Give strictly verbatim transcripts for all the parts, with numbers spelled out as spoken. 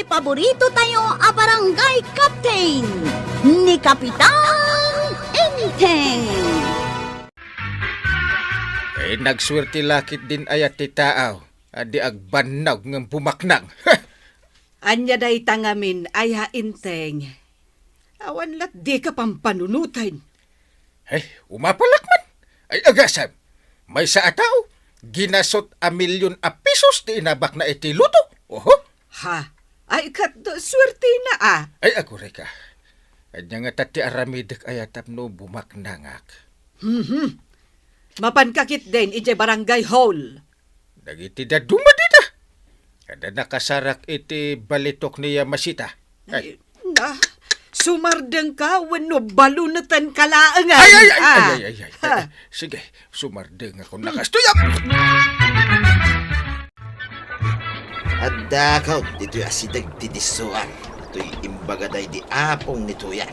Paborito tayo a barangay captain, ni Kapitan Enteng. Eh, nagsuerte la ketdin aya ti tao a di agbannog ngem bumaknang. Ania dayta ngamin aya, Enteng? Awan lat dika pampanunoten. Ay, umapalak man. Ay, agasam. Maysa a tao, ginasot a milyon a pesos ti inabakna iti luto. Oho. Ha? Ay, ket suertena a. Ay, aguray ka. Ania ngata ti aramidek aya tapno bumaknangak? Mhm. Mapanka ketdin idiay barangay hall. Dagiti dadduma dita. Adda nakasarak iti balitok ni Yamashita. Ay. Ay, na, sumardengka wenno balunetenka laengen. Ay, ay, ay, ah. Ay, ay, ay, ay. Ha. Ay, sige, sumardengakon a kastoy. Addakon ditoy asideg ti dissoan, ditoy imbaga daydi apong ni Tuyan.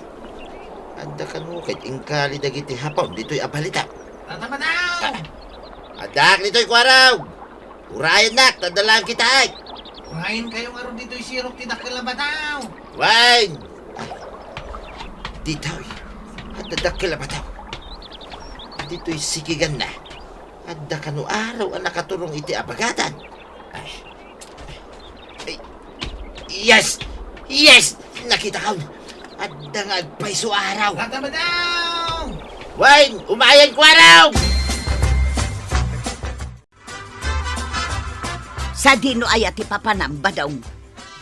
Adda kano ket inkali dagiti Hapon ditoy a balita. Tata Madaw! Ah, addak ditoy, Kuarog! Urayennak, ta adda laeng kitaek! Urayenkayo ngarud ditoy sirok ti dakkel a bataw! Wen! Ditoy, adda dakkel a bataw. Ditoy sikiganna, adda kano araw a nakaturong iti abagatan. Ay. Ay. Yes! Yes! Nakitakon! Adda nga agpayso araw! Tata Madaw! Wen, umayen, Kuarog! Sadino aya ti papanam, Badong?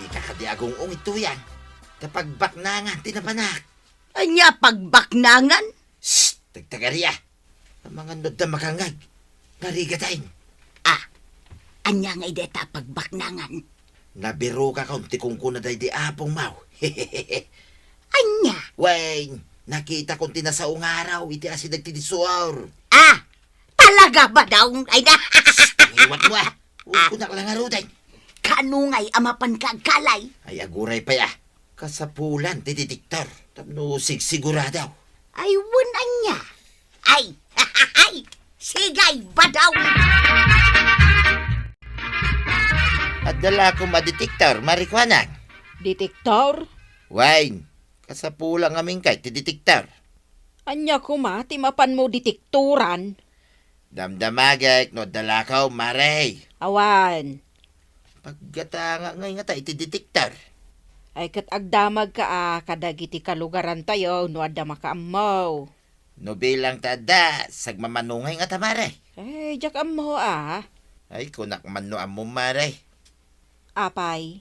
Dika kadi agung-ong itoyan. Ta pagbaknangan ti napanak. Ania pagbaknangan? Shh! Tagtagaria! Amangan no adda makangngeg. Narigaten. Ah, ania ngay dayta a pagbaknangan? Nabirokakon ti kunkuna daydi apongmo. Ania? Wen, nakitakon ti nasao nga araw iti asideg ti dissoan. Ah, talaga, Badong? Ay na. Shh! Pangiwatmo, ah! Ugkonak la ngaruden. Kano ngay a mapanka agkalay? Ay, aguray pay, ah. Kasapulan ti detektor tapno sigsigurado. Ay, wen ania? Ay, ay, sige, Badong! Adda la koma detektor, Mare Kuanang. Detektor? Wen, kasapulan ngamin kay ti detektor. Ania koma ti mapanmo detektoran? Damdamagek no adda lakaw, Mare. Awan. Paggatangak ngay ngata iti detektor. Ay, ket agdamagka a kadagiti kalugarantayo no adda makaammo. No bilang ta adda, sagmamano ngay ngata, Mare. Ay, diak ammo a. Ay, kunak man no ammom, Mare. Apay,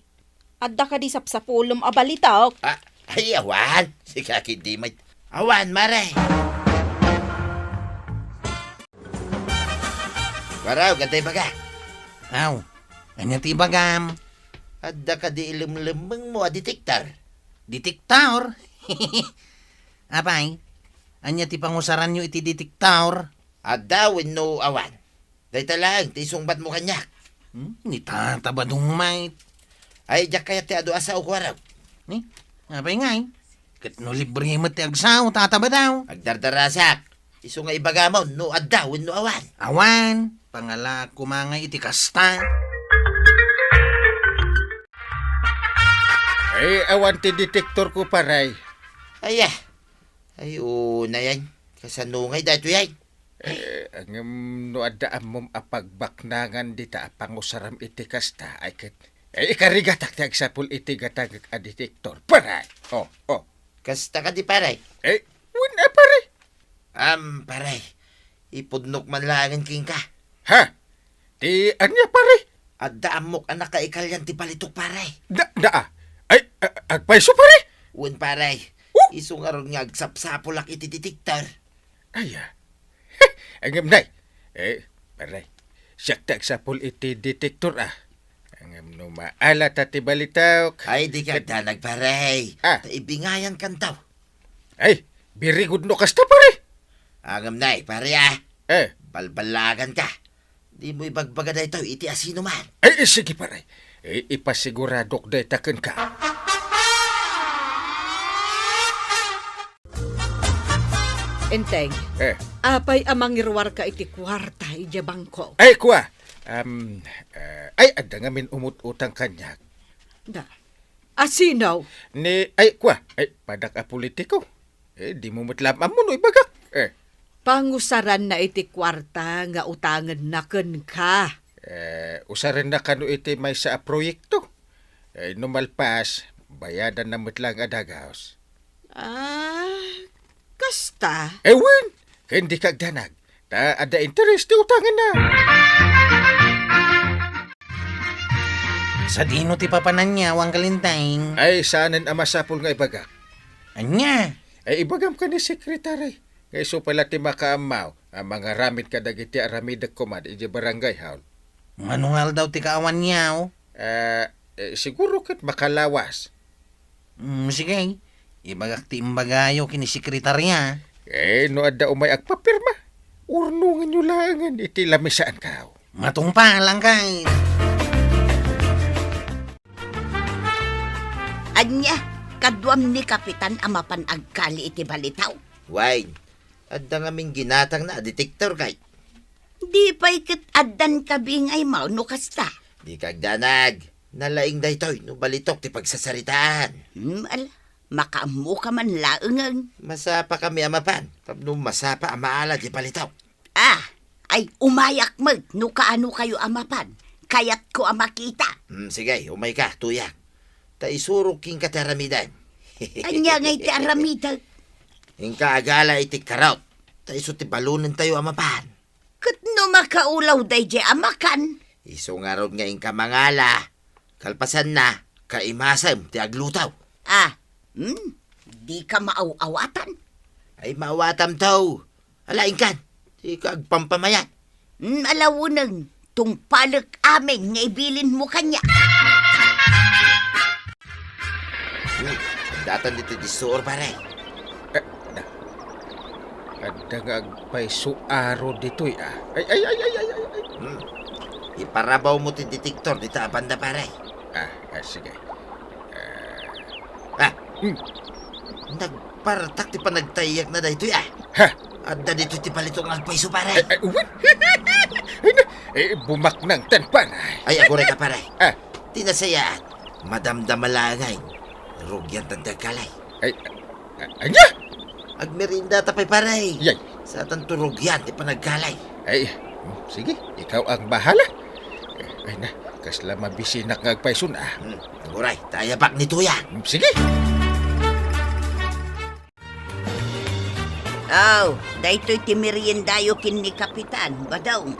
adda kadi sapsapulem a balitok? Ah, ay, awan. Sika ketdi met. Awan, Mare. Kuarog, adda ibaga. Aw, ania ti ibagam? Adda kadi ilemlemmengmo a detektor? Detektor? Apay, ania ti pangusaranyo iti detektor? Adda wenno awan? Dayta laeng ti isungbatmo kaniak. Hmm, ni Tata Badong met. Ay, diak kayat ti adu a sao, Kuarog. Ni? Apay ngay? Ket no libre met ti agsao, Tata Badong. Agdardarasak. Isu nga ibagamon no adda wenno awan. Awan. Pangalaak koma ngay iti kasta. Ay, awan ti detektorko, pare. Aya. Ay, unayen. Kasano ngay daytoy ay? Eh, ngem no adda ammom a pagbaknangan dita a pangusaram iti kasta, ay ket, eh, ikarigatak ti agsapul iti gatangek a detektor, pare. Oh, oh. Kasta kadi, pare? Eh, wen a, pare. Am, pare. Ipudnok man laengen kenka. Ha? Ti ania, pare? Adda ammok a nakaikalian ti balitok, pare. Da, da, ah. Ay, a-, agpayso, pare? Wen, pare. Oh! Isu ngarud nga agsapsapulak iti detektor. Aya. Ngem, nay. Eh, pare. Siak ti agsapul iti detektor, ah. Ngem no maala ta ti balitok. Ay, di ka danag, pare. Ah. Ta ibingayan kantaw. Ay, very good no kasta, pare. Ngem, nay, pare, ah. Eh. Balbalagan ka. Dimo ibagbaga daytoy iti asinoman. Ay, sige, pare. Eh, ipasiguradok dayta kenka. Enteng, eh, apay a mangiruarka iti kuarta idiay bangko? Ay, kua. Um, eh, ay, adda ngamin umut-utang kaniak. Da. A sino? Ni, ay, kua, ay, padak a politiko. Eh, dimo met laeng ammo no ibagak. Eh. Pangusaranna iti kuarta nga utangenna kenka. Eh, usarenna kano iti maysa a proyekto. Eh, no malpas, bayadanna met laeng a dagus. Ah, kasta? Eh, wen, ken dika agdanag. Ta adda interes ti utangenna. Sadino ti papananna, Angka Linteng? Ay, saanen a masapul nga ibagak. Ania? Ay, ibagam ken ni sekretary. Nga isu pay la ti makaammo a mangaramid kadagiti aramidek koma idiay barangay hall. Mano nga aldaw ti kaawanyo? Ah, eh, siguro ket makalawas. Mm, sige. Ibagak ti imbagayo ken ni sekretarya. Eh, no adda umay agpapirma, urnongenyo laengen iti lamisaanko. Matungpal, Angka. Ania, kaduam ni Kapitan a mapan agkali iti balitaw? Wen, adda ngamin ginatangna a detektor kay. Di pay ket addan kabingaymo no kasta? Dika agdanag. Nalaing daytoy no balitok ti pagsasaritaan. Hmm, ala, makaammoka man laengen. Masapakami a mapan tapno masapa a maala ti balitok. Ah, ay umayak met no kaanokayo a mapan. Kayatko a makita. Hmm, sige, umayka, tuyak. Ta isurok kenka ti aramidem. Ania ngay ti aramidek? Inka agala iti karot. Ta isu ti balonentayo a mapan. Ket no makaulaw daydiay a makan? Isu ngarud nga inka mangala. Kalpasanna, kaimasem ti agluto. Ah, hmm? Dika maaw-awatan? Ay, maawatam to. Ala, inkan. Dika agpampamayat. Hmm, ala wenno, tungpalek amin nga ibilinmo kaniak. Hmm, datan ditoy ti suor, pare. Eh, na. Adda nga agpayso aro ditoy, ah. Ay, ay, ay, ay, ay, ay, ay. Hmm. Iparabawmo ti detektor dita a banda, pare. Ah, ah, sige. Ah. Ah. Hmm. Nagpartak ti panagtayyakna daytoy, ah. Ha? Adda ditoy ti balitok nga agpayso, pare. Ay, ay, uwan. Ay, na. Eh, bumaknang tan, pare. Ay, agurayka, pare. Ah. Ti nasayaat, madamdama laengen. Rugiantan ti agkali. Ay, a-, ania? Agmeriendata pay, pare. Yay. Saantanto rugian ti panagkali. Ay, hmm, sige, ikaw ang bahala. Eh, ay na, kasla mabisinak nga agpayson, ah. Hmm, aguray, ta ayabak ni Tuyang. Hmm, sige. Aw, daytoy ti meriendayo ken ni Kapitan, Badong.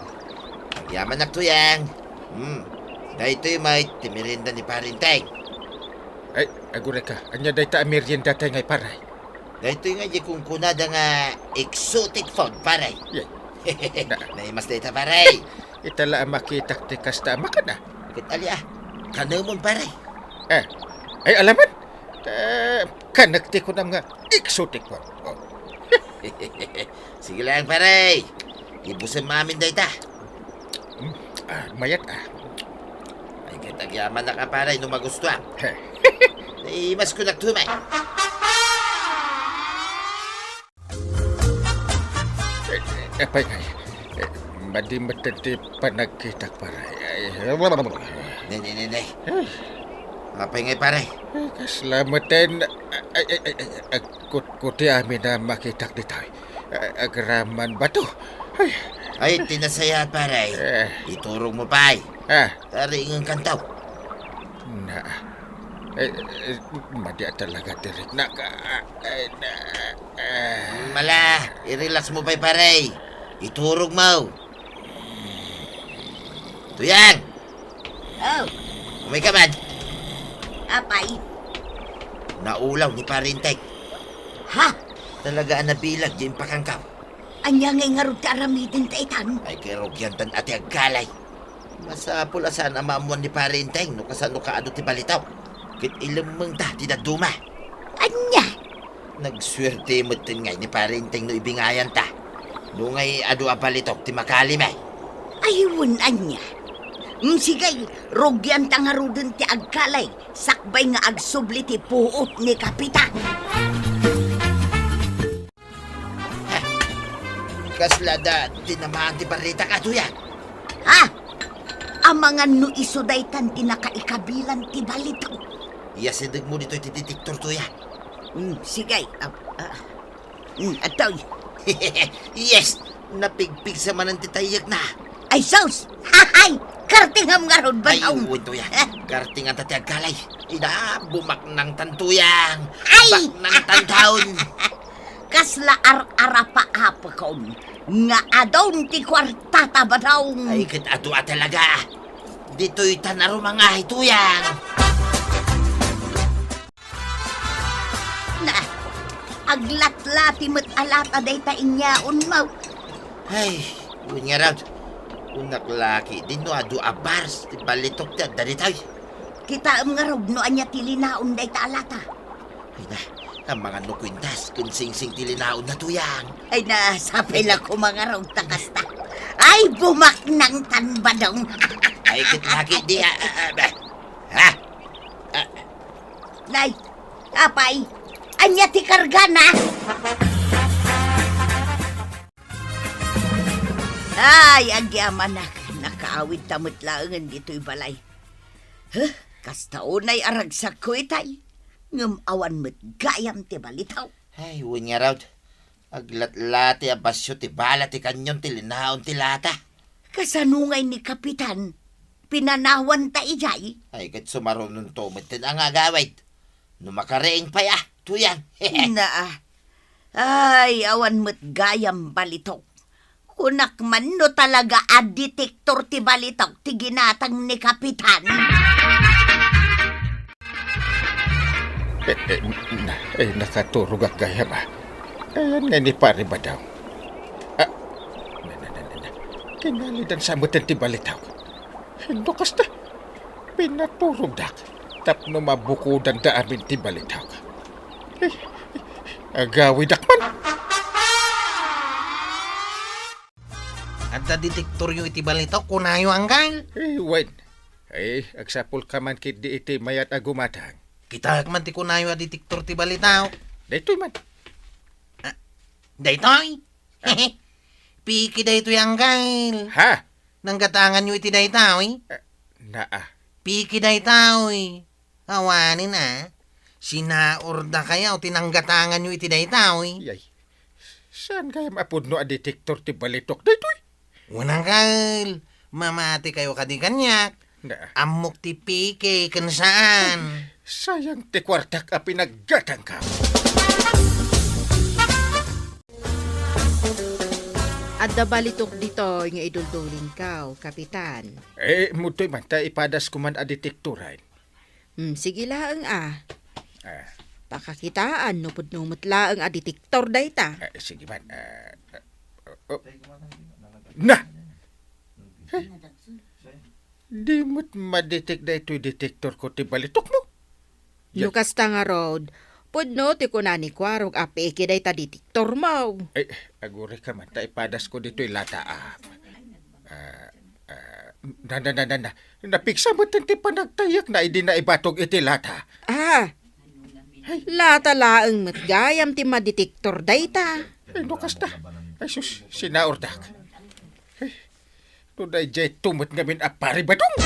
Agyamanak, Tuyang. Hmm, daytoy met ti merienda ni Pare Enteng. Ay, agurayka, ania dayta a meriendatayo ngay, pare? Daytoy nga di kunkunada nga exotic food, pare. Yay. Na- Naimas dayta, pare. Ita la a makitak ti kasta a makan, ah. Ket ali, ah, kanemon, pare. Eh, ay, alaman? Eh, kanek ti kunam nga exotic food. Oh. Sige lang, pare. Ibusem amin dayta. Hmm, ah, mayat, ah. Ay, ket agyamanak a, pare, no magustuam. Heh. Naimas ko naktumay. Eh, eh, apay ngay, eh, madi met ti panagkitak, pare. Ay, ne, ne, ne, ne. Eh. Apay ngay, pare? Eh, kasla met ti, ay, ay, ay, ay, agkutkuti amin a makitak ditoy. Eh, agraman bato. Ay. Ay, ti nasayaat, pare. Eh. Iturogmo pay. Ah. Taringenkanto. Na. Eh, eh, madi a talaga ti riknak. Ah, eh, na, ah. Mala, i-relax mo pay, pare. Iturogmo. Tuyang! Oh. Umayka man. Apay? Naulaw ni Pare Enteng. Ha? Talaga a nabilag ti impakangkaw. Ania ngay ngarud ti aramidenta itan? Ay, kay rugiantan a ti agkali. Masapul a saan a maammuan ni Pare Enteng no kasano kaadu ti balitok. Ket ilemmengta ti dadduma. Ania? Nagsuerte metten ngay ni Pare Enteng no ibingayanta. No ngay adu a balitok ti makali met. Ay, wen ania? Mm, sige, rugianta ngaruden ti agkali, sakbay nga agsubli ti puot ni Kapitan. Kasla da tinamaan ti barritaka, Tuyang? Ha? Amangan no isu daytan ti nakaikabilan ti balitok. Iyasidegmo ditoy ti detektor, Tuyang. Mm, sige. Ah, ah. Mm, atoy. Yes! Napigpigsa manen ti tayyekna. Ay, sus! Hahay! Kartingam ngarud, Ay, Badong. Wen, Tuyang. Eh? Kartinganta ti agkalay. Ida, bumaknangtan, Tuyang. Ay! Baknangtan taon. Kasla ar-arapaapakon nga adun ti kuartata, Badong. Ay, ket adu a talaga. Ditoy ta narumangahay, Tuyang. Na, aglatlati met a lata dayta inyaonmo. Ay, wen ngarud. Kunak la ketdi no adu a bars ti balitok ti adda ditoy. Kitaem ngarud no ania ti linaon dayta a lata. Ay na, amangan no kuintas ken singsing ti linaonna, Tuyang. Ay na, sapay la koma ngarud ta kasta. Ay, bumaknangtan, Badong. Ay, ket la ketdi, ah, ah, ah, bah. Ha? Ah. Nay, apay, ania ti kargana? Ay, agyamanak, nakaawidta met laengen ditoy balay. Huh, kasta unay a ragsakko itay, ngem awan met gayam ti balitok. Ay, wen ngarud. Aglatlati a basio ti bala ti kanyon ti linaon ti lata. Kasano ngay ni Kapitan? Pinanawanta idiay? Ay, ket sumarunonto metten a nga agawid. No makariing pay a, Tuyang. Naa. Ay, awan met gayam balitok. Kunak man no talaga a detektor ti balitok ti ginatang ni Kapitan. Eh, eh, na, eh, nakaturogak gayam, ah. Ayan nga ni Pare Badong. Ah, na, na, na, na, na. Kinalidan sa meten ti balitok. No kasta, pinaturogdak tapno mabukodanda amin ti balitok. Eh, eh, agawidak man. Adda detektoryo iti balitok, kunayo, Anggal? Eh, wen. Eh, agsapulka man ketdi iti mayat a gumatang. Kitaek man ti kunayo a detektor ti balitok. Daytoy man. Ah, daytoy? Ah. Piki daytoy, Anggal. Ha? Nanggatanganyo iti daytoy? Ah, naa. Piki daytoy. Awanen a, sinaurdakayo ti nanggatanganyo iti daytoy. Yay. Saan gayam a pudno a detektor ti balitok daytoy? Wen, Anggal, mamatikayo kadi kaniak. Na. Ammok ti piki ken saan. Sayang ti kuartak a pinaggatangko. Adda balitok ditoy nga iduldulingko, Kapitan. Eh, mudtoy man ta ipadasko man a detektoren. Hmm, sige laeng a. Ah. Pakakitaan no pudno met laeng a detektor dayta. Ah, sige man. Ah, ah, oh. Na! Hey! Di met madetek daytoy detektorko ti balitokmo. No kasta ngarud, pudno ti kuna ni Kuarog a peke dayta detektormo. Ay, agurayka man ta ipadasko ditoy lata a. Ah, ah, na, na, na, na, na. Napigsa met ti panagtayyekna idi naibatog iti lata. Ah, lata laeng met gayam ti madetektor dayta. Ay, no kasta. Ay, sus, sinaurdak. Ay, no daydiay tumet ngamin a Pari Badong.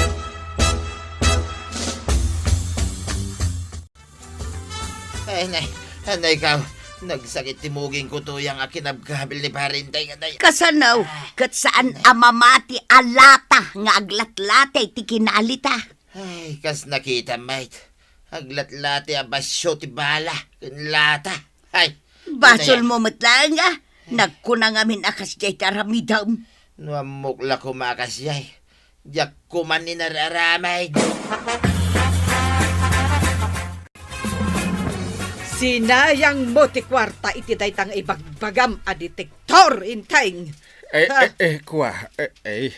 Ay, nay, anay ka. Nagsakit ti mugingko, Tuyang, a kinabkabil ni Pari Enteng, anay. Kasano? Ah, ket saan a mamati a lata nga aglatlati ti kinalita? Ay, kas nakitam met. Aglatlati a basio ti bala ken lata. Ay, basolmo met laeng a. Nagkuna ngamin a kasdiay ti aramidem. No ammok la koma a kasdiay, diak koma ni nararamid. Sinayangmo ti kuarta iti dayta nga ibagbagam a detektor, Enteng. Eh, ha? Eh, eh, kua, eh, eh.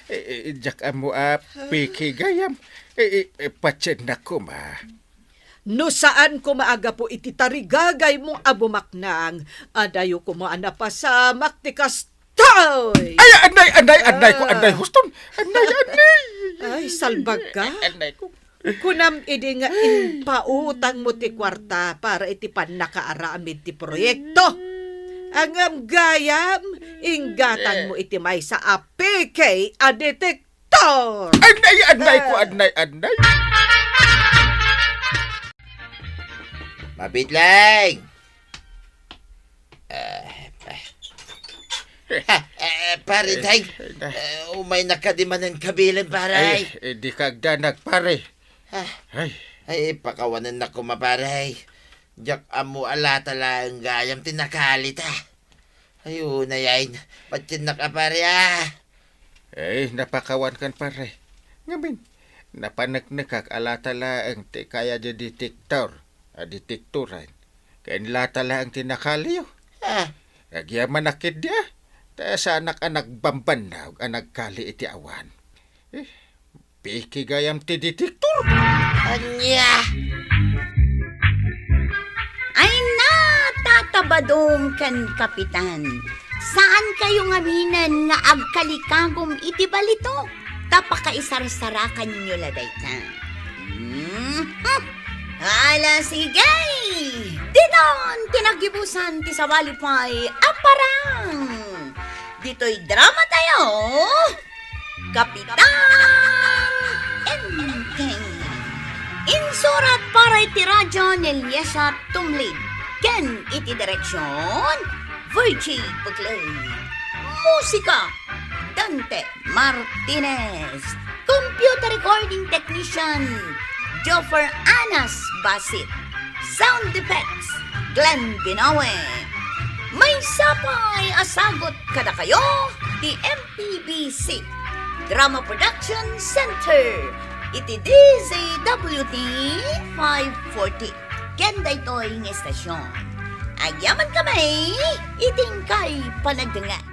Eh, eh, diak ammo a piki gayam. Eh, eh, eh, patiennak koma. No saan koma a gapu iti tarigagaymo a bumaknang, adayo koma a napasamak ti kastoy. Ay, anay, anay, anay ko, ah, anay, huston. Anay, anay. Ay, salbagka. Anay ko. Kunam idi nga impautangmo ti kuarta para iti pannakaaramid ti proyekto. Ngem gayam, inggatangmo iti maysa a peke a detektor. Anay, anay ko, ah, anay, anay. Abitleng! Ah, ah. Ha, eh, pare Ay, Deng, ay, na- eh, umaynak kadi manen kabilen, pare. Ay, eh, di ka agdanag, pare. Ah. Ay. Ay, pakawanennak koma, pare. Diak ammo a lata laeng gayam ti nakalita. Ay, unay, patiennak a, pare, ah. Eh, napakawankan, pare. Ngamin, napaneknekak a lata laeng ti kaya di detektor, a detektoran. Ken lata laeng ti nakaliyo. Ah. Agyamanak ketdi, ah. Ta saanak a nagbambannog a nagkali iti awan. Eh, piki gayam ti detektor. Ania? Ay na, Tata Badong ken Kapitan. Saan kayo ngaminen nga agkalikagum iti balitok? Ta pakaisarsarakannyo la dayta. Mhm. Ala, sige! Diton ti naggibusan ti sabali pay a parang. Ditoy drama tayo, Kapitan Enteng. Insurat para iti radyo ni Eliesa Tumlid. Ken iti direksyon, Virgie Bugley. Musika, Dante Martinez. Computer recording technician, Joffer Anas Basit. Sound effects, Glenn Binawe. Maysa pay a sagut kadakayo ti M P B C Drama Production Center iti D Z W T five forty. Ken daytoy nga estasyon, agyamankami iti inkay panagdengngeg.